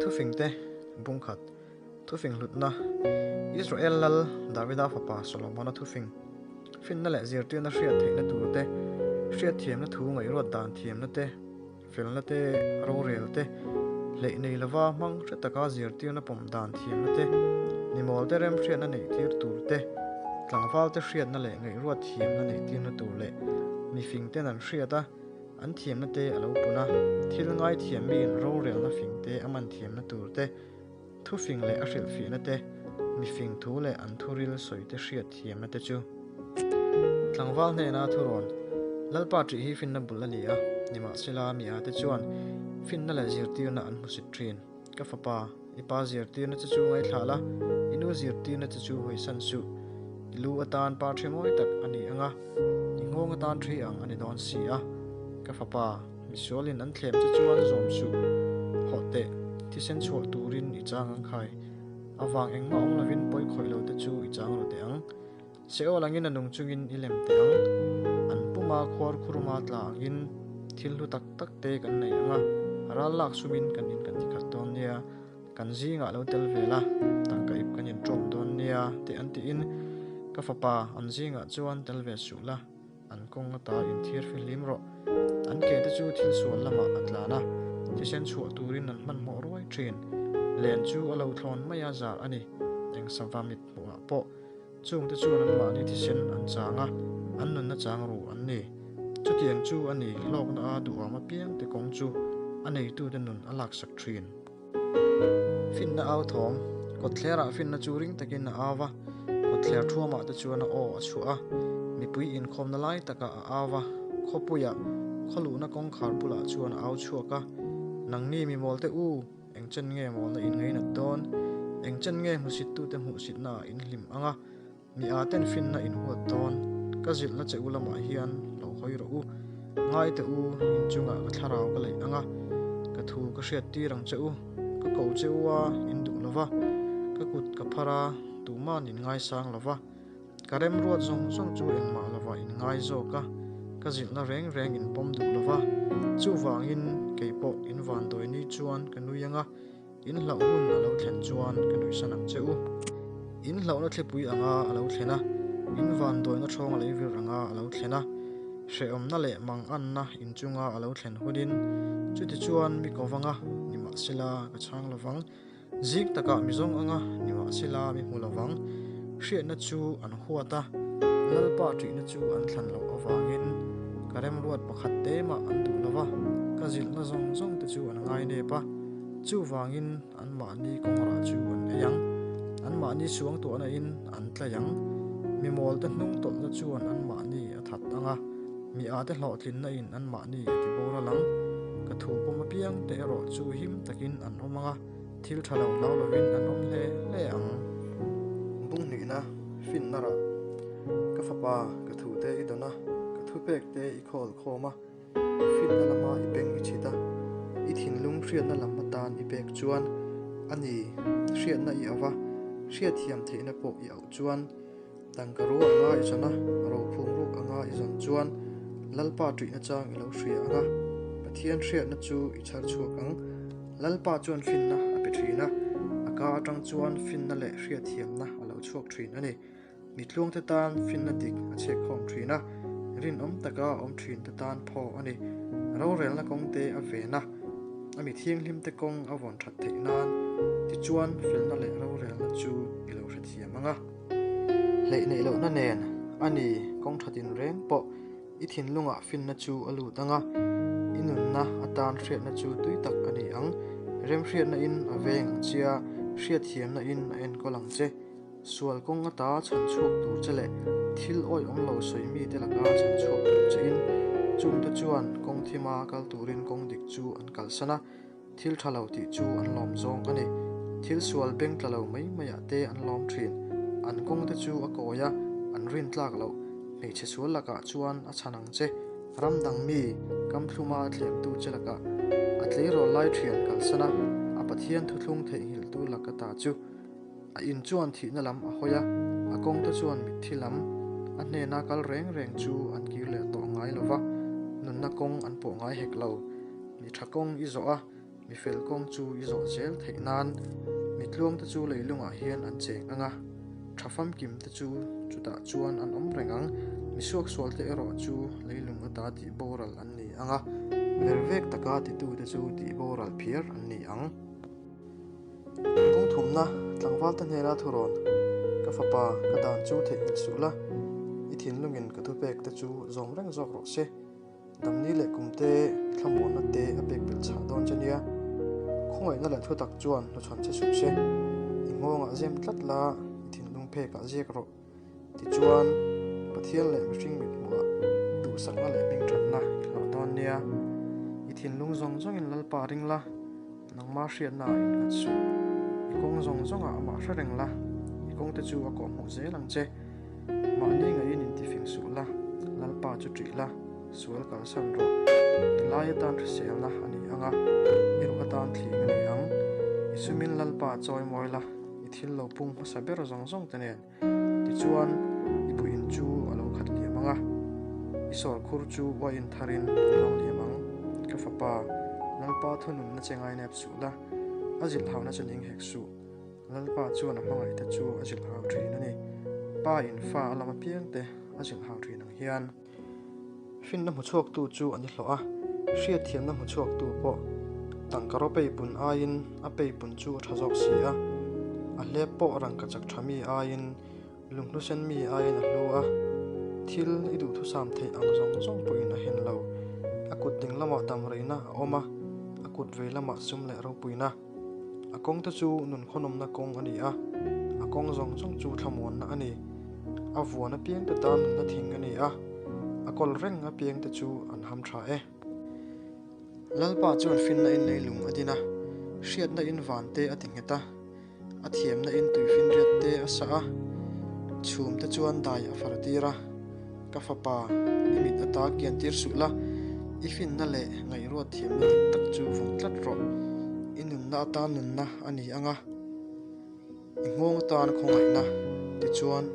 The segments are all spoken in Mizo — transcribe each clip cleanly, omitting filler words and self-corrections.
Thufingte bungkhat, Thufing hlutna, Israel lal Davida fapa Solomona thufing, finna leh zirtirna hriat theihna tur te, hriatthiamna thu ngaihruat dan thiamna te, felna te, rorel te, hleih nei lova hmang hre taka zirtirna pawm dan thiamna te, nimawl te remhriatna neih tir tur te, tlangval te hriatna leh ngaihruat thiamna neih tirna tur leh mifing ten an hriat a, an thiamna te a lo pun a, thil ngaithiam miin rorelna fing te a man thiamna tur te, thufing leh a hrilhfiahna te, mifing thu leh an thuril sawi te hriat thiamna te chu. Tlangval hnena thurawn, Lalpa ṭih hi finna bul a ni a, nimahsela mi a te chuan finna leh zirtirna an hmusit ṭhin. Ka fapa, i pa zirtirna che chu ngaithla la, i nu zirtirna che chu hawisan suh. I lu atan pa ṭhi mawi tak a ni ang a, i nghawng atan ṭhi ang a ni dawn si a. Ka fapa, misualin an thlem che chuan zawm suh. Hawh teh, thisen chhuah turin i chang ang khai. Avang engmah awm lovin pawi khawih lo te chu i chang ru teh ang. Seol angin a nung chungin i lem teh ang. An puma khuar khuruma tla angin thil hlu tak tak te kan nei ang a, ral lak sumin kan in kan ti khat dawn nia, kan zingah lo tel ve la, tangka ip kan inṭawm dawn nia te an tiin ka fapa an zingah chuan tel ve suh la, an kawng ata inthir fihlim rawh. An ke te chu thil sual lamah a tlan a, thisen chhuah turin an hmanhmawh ruai ṭhin. Len chu a lo thlawn mai a zar a ni, eng sava mit hmuhah pawh. Chungte chuan anmahni thisen an chang a, an nunna chang ru an ni. Chutiang chu a ni, hlawkna a duhawm apiang te kawng chu a neitute nun a laksak thin. Finna au thawm, Kawtthlerah finna chu ring takin a au va, kawtthler thuamah te chuan a aw a chhuah a, mipui inkhawmna lai takah a au va, khawpuiah khawluhna kawngkhar bulah chuan a au chhuak a, Nangni mimawlte u! Eng chen nge mawlna in ngainat dawn? Eng chen nge hmusittute hmuhsitna ah in hlim ang a? Mi aa ten finna in huat dawn? Ka zilhna che u lamah hian lo hawi rawh u. Ngai teh u, in chungah ka thlarau ka leih ang a, ka thu ka hriat tir ang che u. Ka ko che u a, in duh lo va, ka kut ka phar a, tuma'n in ngaisang lo va. Ka remruat zawng zawng chu engmah lovah in ngai zawk a, ka zilhna reng reng in pawm duh lova, chuvangin kei pawh in vandawi ni chuan ka nui ang a, in hlauh hun a lo thlen chuan ka nuihsan ang che u. In hlauhna thlipui anga a lo thlen a, in vandawi thawng a lei vir anga a lo thlen a, hrehawmna leh manganna in chunga a lo thlen hunin chutichuan mi ko vang a, nimahsela ka chhang lovang. Zik takah mi zawng anga nimahsela mi hmu lovang. Hriatna chu an huat a, Lalpa ṭihna chu an thlan loh avangin ka remruat pakhat te mah an duh lo va, ka zilhna zawng zawng te chu an ngainep a, chuvangin anmahni kawngrah chu an ei ang, anmahni suangtuahna in an tlai ang. Mi mawlte hnung tawlhna chuan anmahni a that ang a. Mi ate hlawhtlinna in anmahni a ti boral ang. Ka thu pawm apiang te erawh chu him takin an awm ang a, thil tha lo hlau lovin an awm hle hle ang. Bunghnihna, finna rah. Ka fapa, ka thu te i dawn a, ka thupek te i khawl khawm a, finna lama i beng i chhit a, i thinlung hriatna lam atan i pek chuan, a ni, hriatna i auh a, hriatthiam theihna pawh i auh chuan, Tangka ru anga i zawn a, rophum ruk anga i zawn chuan Lalpa ṭihna chang i lo hria ang a, Pathian hriatna chu i chhar chhuak ang. Lalpa chuan finna a pe ṭhin a, a ka aṭang chuan finna leh hriatthiamna a lo chhuak ṭhin a ni. Mitluangte tan finna dik a chhekkhawm ṭhin a, rinawm taka awm ṭhinte tan phaw a ni. Rorelna kawngte a ven a, a mi thianghlimte kawng a vawn ṭhat theih nan, tichuan felna leh rorelna chu i lo hrethiam ang a. Hleih neih lohna nen a ni kawng tha tin reng pawh i thinlungah finna chu a lut ang a, i nunna atan hriatna chu tui tak a ni ang. Remhriatna in a veng ang che a, hriatthiamna in a enkawl ang che. Sual kawng ata chhan chhuak tur che leh thil awihawm lo sawi mite laka chhan chhuak tur che in chungte chuan kawng thima kal turin kawng dik chu an kalsan a. Thil tha lo tih chu an lawm zawng a ni. Thil sual beng tla lo mai maiah te an lawm thin. An kawng te chu a kawi a, an rin tlak loh. Hmeichhe sual lakah chuan a chhan ang che. Ram dang mi, kamthluma thlemtu che lakah a tleirawl lai thian kalsan a, a Pathian thuthlung theihnghilhtu lak ata chu. A in chuan thihna lam a hawi a, a kawng te chuan mitthi lam a hnena kal reng reng chu an kir leh tawh ngai lo va, nunna kawng an pawh ngai hek lo. Mi tha kawng i zawh a, Mi fel kawng chu i zawh zel theih nan mi tluangte chu leilungah hian an cheng ang a, tha famkimte chu chutah chuan an awm reng ang. Mi suaksualte erawh chu leilung ata tih boral an ni ang a, vervek taka titute chu tih boral phiar an ni ang. Kawngthumna, Tlangvalte hnena thurawn, Ka fapa, ka dan chu theihnghilh suh la, i thinlungin ka thupekte chu zawm reng zawk rawh se. Damni leh kumte thlamuanna te a pek belh chhah dawn che nia. Khawngaihna leh thutak chuan hnuchhawn che suh se. I nghawngah zem tlat la, i thinlung phekah ziak rawh. Tichuan, Pathian leh mihring mithmuhah duhsakna leh hmingthatna i hlawh dawn nia. I thinlung zawng zawngin Lalpa ring la, nangma hriatnaah innghat suh. I kawng zawng zawngah amah hre reng la, i kawngte chu a kawhhmuh zel ang che. Mahni ngaiin intifing suh la, Lalpa chu ṭih la, sual kalsan rawh. I lai atan hriselna a ni ang a, i ruh atan thling a ni ang. I sumin Lalpa chawi mawi la, i thil lo pung hmasa ber zawng zawng te nen. Tichuan, i buin chu a lo khat liam ang a, i sawrkhur chu uain tharin a luang liam ang. Ka fapa, Lalpa thununna che ngainep suh la, a zilhhauna che ning hek suh. Lalpa chuan a hmangaihte chu a zilhhau thin a ni. Pa in fa a lam apiangte a zilhhau thin ang hian. Finna hmu chhuaktu chu an i hlawh a, hriatthiamna hmu chhuaktu pawh tangka raw peipun aiin a peipun chu a tha zawk si a. A hlep pawh rangka chak tha mi aiin lunghlusen mi aiin a hlu a. Thil i duhthusam theih ang zawng zawng pawhin a hen lo. A kut ding lamah damreina a awm a, a kut vei lamah sum leh ropuina. A kawngte chu nunkhawnawmna kawng a ni a, a kawng zawng zawng chu thlamuanna a ni. A vuan apiangte tan nunna thing a ni a, a kawl reng apiangte chu an ham tha e. Lalpa chuan finna in leilung a din a, hriatna in vante a ti nghet a, a thiamna in tuifinriat te a sah a, chhum te chuan dai a far tir a. Ka fapa, i mit ata kian tir suh la, i finna leh ngaihruat thiamna dik tak chu vawng tlat rawh. I nunna atan nunna a ni ang a, i nghawng atan khawngaihna. Tichuan,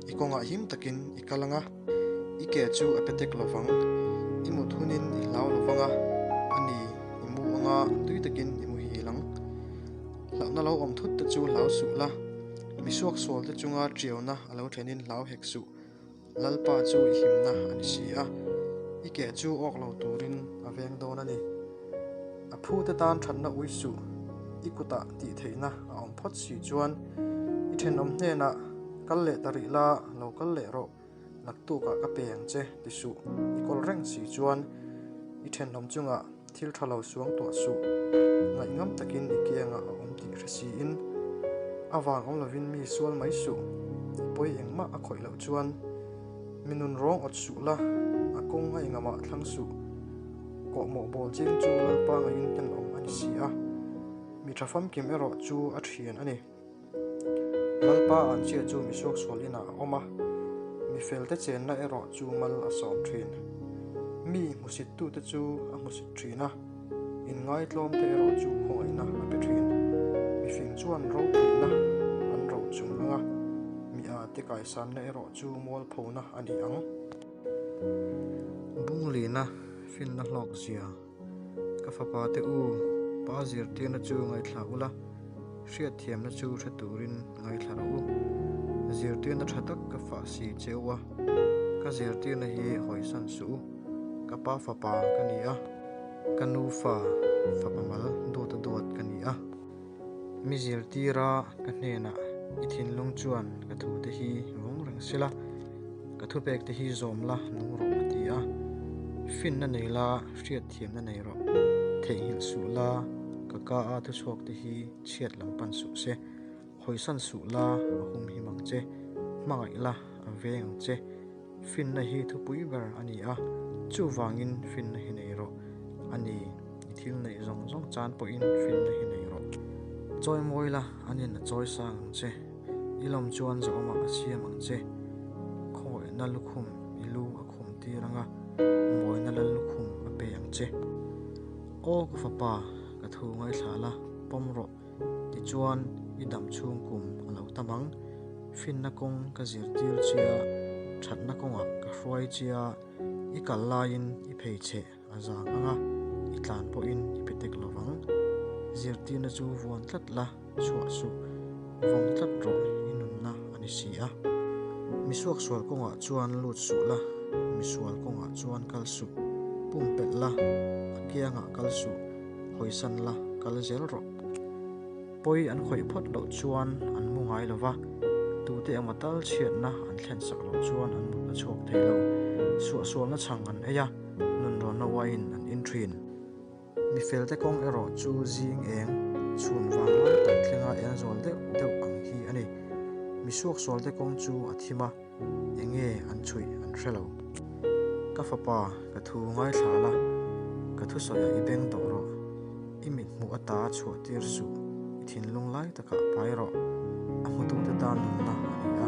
i kawngah him takin i kal ang a, i ke chu a pe tek lovang. I mut hunin i hlau lovang a, a ni, i mu ang a, tui takin i muhil ang. Hlauhna lo awm thut te chu hlau suh la, mi suaksual te chunga tiauna a lo thlenin hlau hek suh. Lalpa chu i himna a ni si a, i ke chu awk lo turin a veng dawn a ni. A phute tan thatna ui suh, i kutah tih theihna a awm phawt si chuan i thenawm hnenah kal leh ta rih la, lo kal leh rawh, naktukah ka pe ang che ti suh, i kawl reng si chuan i thenawm chungah Thil tha lo suang tuah suh. Ngaihngam takin i kiangah a awm tih hre siin a vang awm lovin mi sual mai suh. I pawi engmah a khawih loh chuan mi nun rawng awt suh la, a kawng a engamah thlang suh. Kawhmawh bawl ching chu Lalpa ngaiin tenawm a ni si a, mi tha famkim erawh chu a thian a ni. Lalpa an chhia chu mi suaksual inah a awm a, mi felte chenna erawh chu mal a sawm thin. Mi hmusittute chu a hmusit thin a, inngaitlawmte erawh chu khawngaihna a pe thin. Mifing chuan ropuina an ro chung ang a, mi ate kaisanna erawh chu mualphona a ni ang. Bunglina finna hlawk zia. Ka fapa te u, pa zirtirna chu ngaithla ula, hriatthiamna chu hre turin ngaithla rawh u. Zirtirna tha tak ka fah si che u a, ka zirtirna hi hawisan suh u. Ka pa fapa ka ni a, ka nu fa fapa mal duata duat ka ni a. Mi zirtira ka hnenah i thinlung chuan ka thute hi vawng reng sela, ka thupekte hi zawm la nung rawh a ti a. Finna nei la, hriatthiamna nei rawh, theihnghilh suh la, ka ka a thuchhuakte hi chhiat lam pan suh se, hawisan suh la, a humhim ang che, hmangaih la, a veng ang che. Finna hi thupui ber a ni a, chuvangin finna hi nei rawh a ni. I thil neih zawng zawng chan pawhin finna hi nei rawh. Chawi mawi la, an in a chawi sang ang che. I lawm chuan zahawmah a siam ang che. Khawngaihna lukhum i lu a khum tir ang a, mawina lal lukhum a pe ang che. Aw ka fapa, ka thu ngaithla la, pawm rawh. Tichuan, i dam chhung kum a lo tam ang. Finna kawng ka zirtir che a, thatna kawngah ka hruai che a, i kal laiin i phei chhe a zang ang a, i tlan pawhin i pe tek lo vang. Zirtirna chu vuan tlat la, chhuah suh, vawng tlat rawh i nunna a ni si a. Misuaksual kawngah chuan lut suh la, misual kawngah chuan kal suh, pumpelh la, a kiangah kal suh, hawisan la, kal zel rawh. Pawi an khawih phawt loh chuan an mu ngai lo va, tute emaw tal chhiatna an thlen sak loh chuan an mut a chhuak thei lo. Suahsualna chhang an ei a, nunrawnna uaiin an in thin. Mi felte kawng erawh chu zing eng, chhun vang lai tak thlenga eng zawl deuh deuh ang hi a ni. Mi suaksualte kawng chu a thim a, eng nge an chhuih an hre lo. Ka fapa, ka thu ngaithla la, ka thusawiah i beng tawh rawh. I mit hmuh ata chhuah tir suh, i thinlung lai takah pai rawh. A hmutute tan nunna a ni a,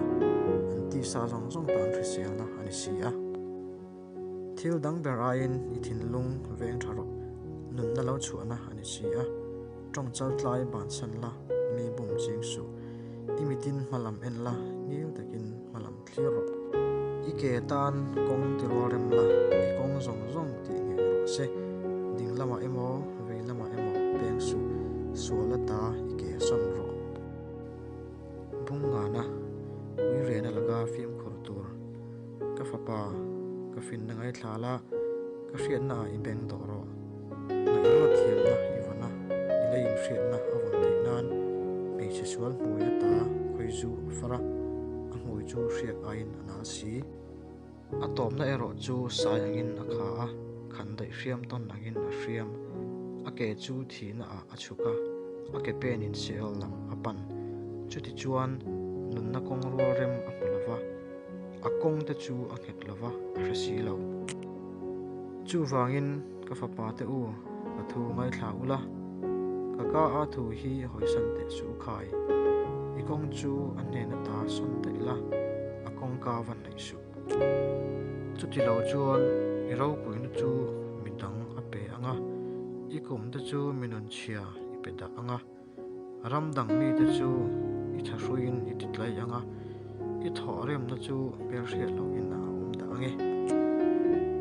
an tisa zawng zawng tan hriselna a ni si a. Thil dang ber aiin i thinlung veng tha rawh, nunna lo chhuahna a ni si a. Tawng chal tlai bansan la, mi bum ching suh. I mitin hma lam en la, ngil takin hma lam thlir rawh. I ke tan kawng ti rual rem la, i kawng zawng zawng tih ngei rawh se. Ding lamah emaw, vei lamah emaw peng suh, sual ata i ke sawn rawh. Bung ngana, ui rena laka fimkhur tur. Ka fapa, ka finna ngaithla la, ka hriatna ah i beng tawh rawh. Ngaihruat thiamna i vawn a, i lei inhriatna a vawn theih nan hmeichhe sual hmui ata khawi zu a far a, a hmui chu hriak aiin a nal si. A tawpna erawh chu sai angin a kha a, khan daih hriam tawn angin a hriam. A ke chu thihna ah a chhuk a, a ke penin Seol lam a pan. Chutichuan, nunna kawng rual rem a hmu lo va. A kawng te chu a nghet lo va, a hre si lo. Chuvangin ka fapa te u, ka thu ngaithla ula, ka ka a thu hi hawisan teh suh u khai. I kawng chu a hnen ata sawn daih la, a kawngka va hnaih suh. Chuti lo chuan i ropuina chu mi dang a pe ang a, i kum te chu mi nunchhia i pe dah ang a. Ram dang mite chu i thahruiin i titlai ang a, i thawhremna chu hmelhriat lohin a awm dah ang e.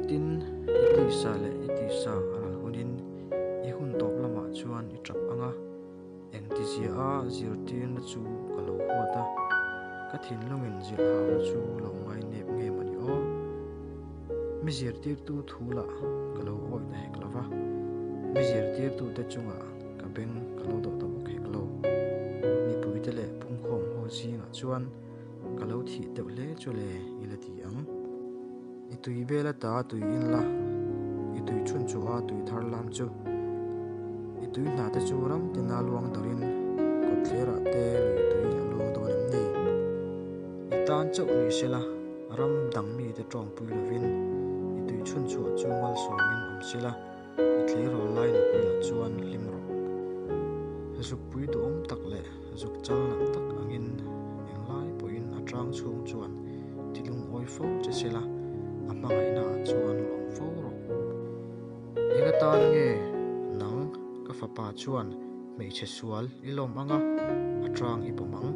Tin, i tisa leh i tisa a ral hunin i hun tawp lamah chuan i tap ang a, engtizia a zirtirna chu ka lo huat a, ka thinlungin zilhhauna chu lo ngainep nge mawni aw? Mi zirtirtu thu lah ka lo awih ta hek lo va, mi zirtirtute chungah Ka beng ka lo dawh ta bawk hek lo. Mipuite leh pungkhawm ho zingah chuan ka lo thih deuh hle chu le i la ti ang. I tui bel ata tui in la, i tui chhun chu a tui thar lam chu. I tui hna te chu ram tina luang dawrin kawtthlerah te lui tui a luang dawn em ni? I tan chauh ni sela ram dang mite tawngpui lovin i tui chhun chhuah chu malsawmin awm sela. I tleirawl lai nupuiah chuan hlim rawh. Zukpui duhawm tak leh zuk chal nalh tak angin englai pawhin a tang chhung chuan ti lungawi fo che sela, a hmangaihnaah chuan lawm fo rawh. Eng atan nge nang ka fapa chuan hmeichhe sual i lawm ang a, a tang i pawm ang.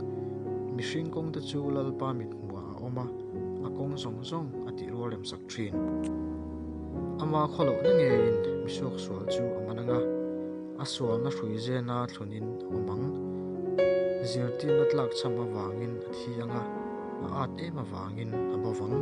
Mihring kawngte chu Lalpa mithmuhah a awm a, a kawng zawng zawng a tih rual remsak thin. Ama khawlohna ngeiin misuak sual chu a man ang a, a sualna hrui zena thlunin a awm ang. Zirtirna tlakchham avangin a thi ang a, a at em avangin a bo vang.